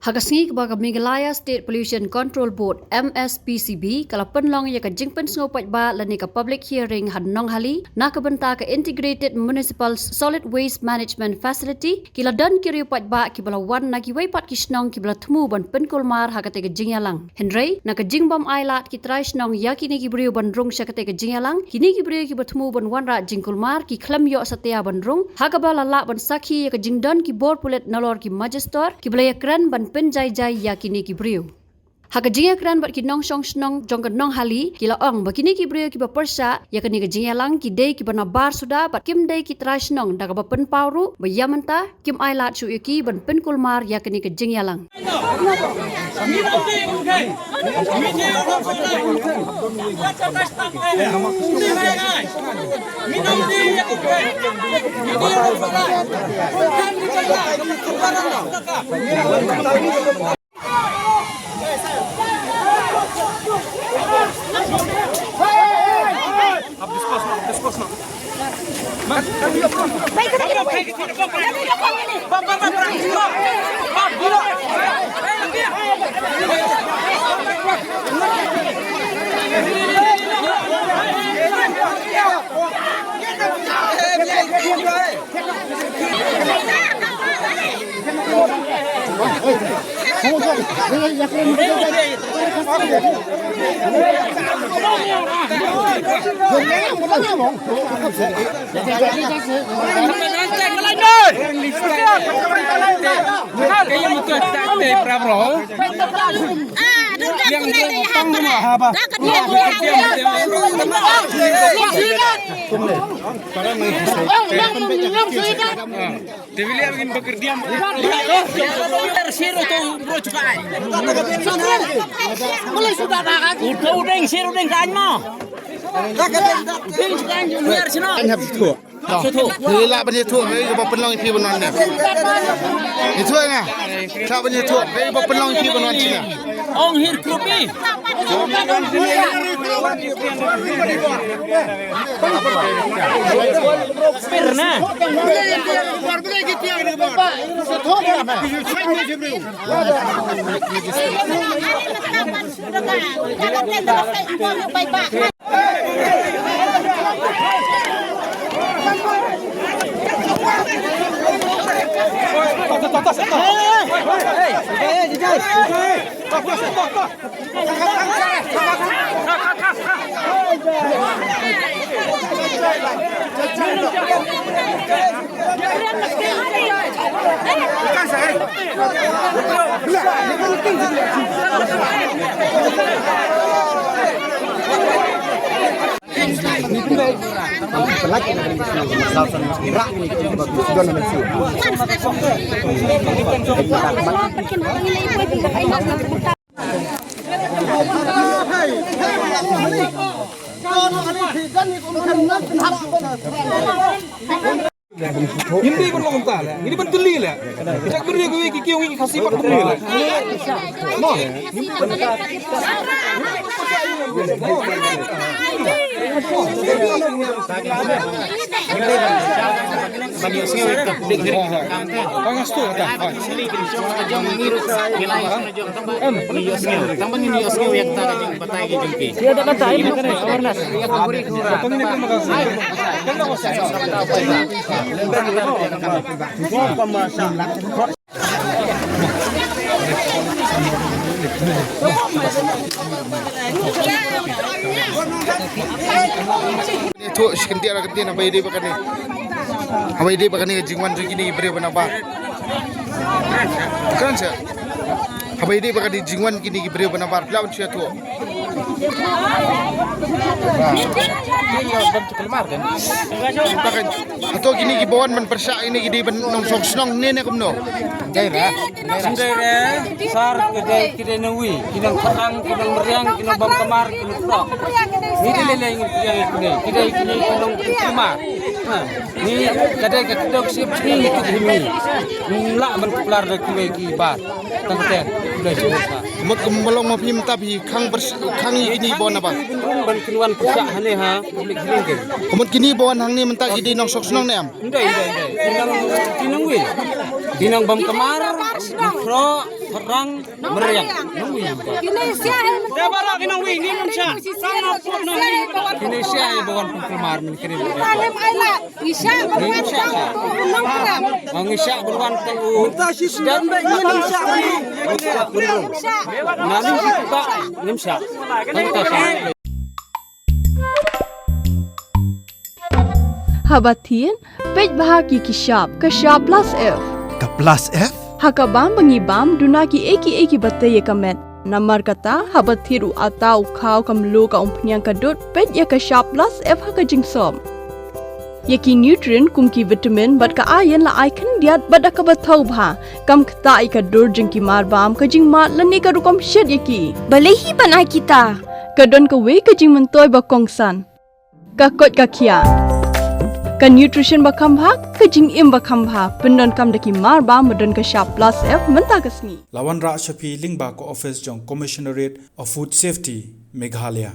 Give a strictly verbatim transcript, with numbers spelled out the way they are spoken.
Ha ka sngi kaba ka Meghalaya State Pollution Control Board, M S P C B, ka la pynlong ïa ka jingpynsngew paidbah lane ka public hearing ha Nonghali na ka bynta ka Integrated Municipal Solid Waste Management Facility, ki la don ki riew paidbah kiba la wan na kiwei pat ki shnong kiba la thmu ban pynkulmar ha kata ka jingïalang. Hynrei na ka jingbym ailad ki trai shnong ïa kine ki briew ban rung sha kata ka jingïalang, kine ki briew kiba thmu ban wanrah jingkulmar ki khlem ïoh satia ban rung, ha kaba la lah ban sakhi ïa ka jingdon ki bor pulit nalor ki majistor kiba la ïakren ban pynjaijai ïa kine ki briew. Ha ka jingïakren bad ki nongshong shnong jong ka Nonghali, ki la ong ba kine ki briew kiba pyrshah ïa kane ka jingïalang ki dei kiba nabar suda bad kim dei ki trai shnong, da kaba pynpaw ruh ba ïa mynta kim ailad shuh ïa ki ban pynkulmar ïa kane ka jingïalang. Hei, lah ban ïathuh, hei, ba pynlong ïa phi ban wan ne. Ïathuh nga. Lah ban ïathuh, hei, ba pynlong ïa phi ban wan sini. Ong hir krupi. Pir na. Ngim dei ban long kumta leh. Ngi dei ban tylli leh. Kita beri gue ki kiong ki Khasi pat beri leh. Mo. Pangas tu kata. Em. Tang ban ïohsngew ïa kata ka jingbatai ka jong ki. Ïa da batai ïa kane awareness. Ïathuh shi kyntien ar kyntien haba ïadei bad kane. Haba ïadei bad kane ka jingwan jong kine ki briew ba nabar. Kan sa. Haba ïadei bad kane ka jingwan kine ki briew ba nabar. Phi lah ban shu ïathuh. Hato kine kiba wan ban pyrshah kine ki dei ban nongshong shnong ne ne kumno? Dei re. Dei re. Sar ki dei, ki dei nongwi, ki nongthaang, ki nongmeriang, ki nongbam kamar, ki nongtrok. Ngi dei lei lei ngi pyrshah kine, ki dei kine ki nongkulmar. Ha. Ngi ka dei ka dok sip ngi tu kine. Ngi lah ban keplar da kiwei ki bar. Tang te. Dei sip. Mut kum ba long ma phi mynta phi khang bers-, khang ïa kine ba na ba. Ban kynwan pyrshah hangne ha public hearing te. Kumut kine ba wan hangne mynta ki dei nongshong shnong ne em? Ndai, ndai, ndai. Ki nong, ki nongwi. Ki nongbam kamar, nongtrok. Rang meriang nongwi. Kine sia eh. Te baroh ki nongwi ngim shah. Kine sia eh ba wan pynkulmar mynne kine. Ngi shah ban wan. Ngi shah ban wan. Ngi shah ban wan. Ngi shah. Ngi shah. Haba thied, peit bha ki ki shap, ka shap plus F. Ka plus F? Ha ka bam ba ngi bam, duna ki ei ki ei ki ba tei ïa ka met. Namar kata, haba thied u atta, u khaw, ka mluh, ka umphniang, ka dud, peit ïa ka shap plus F ha ka jingsop. Ïa ki nutrient kum ki vitamin bad ka iron la ai khyndiat bad da kaba thaw bha. Kam ktah ïa ka dur jong ki marbam, ka jingmad lane ka rukom shet ïa ki. Balei hi ban ai kita? Ka don kawei ka jingmyntoi ba kongsan. Ka koit ka khiah. Ka nutrition ba kham bha, ka jingim ba kham bha. Pyndonkam da ki marbam ba don ka shap plus F mynta ka sngi. La wanrah sha phi lyngba ka office jong Commissionerate of Food Safety, Meghalaya.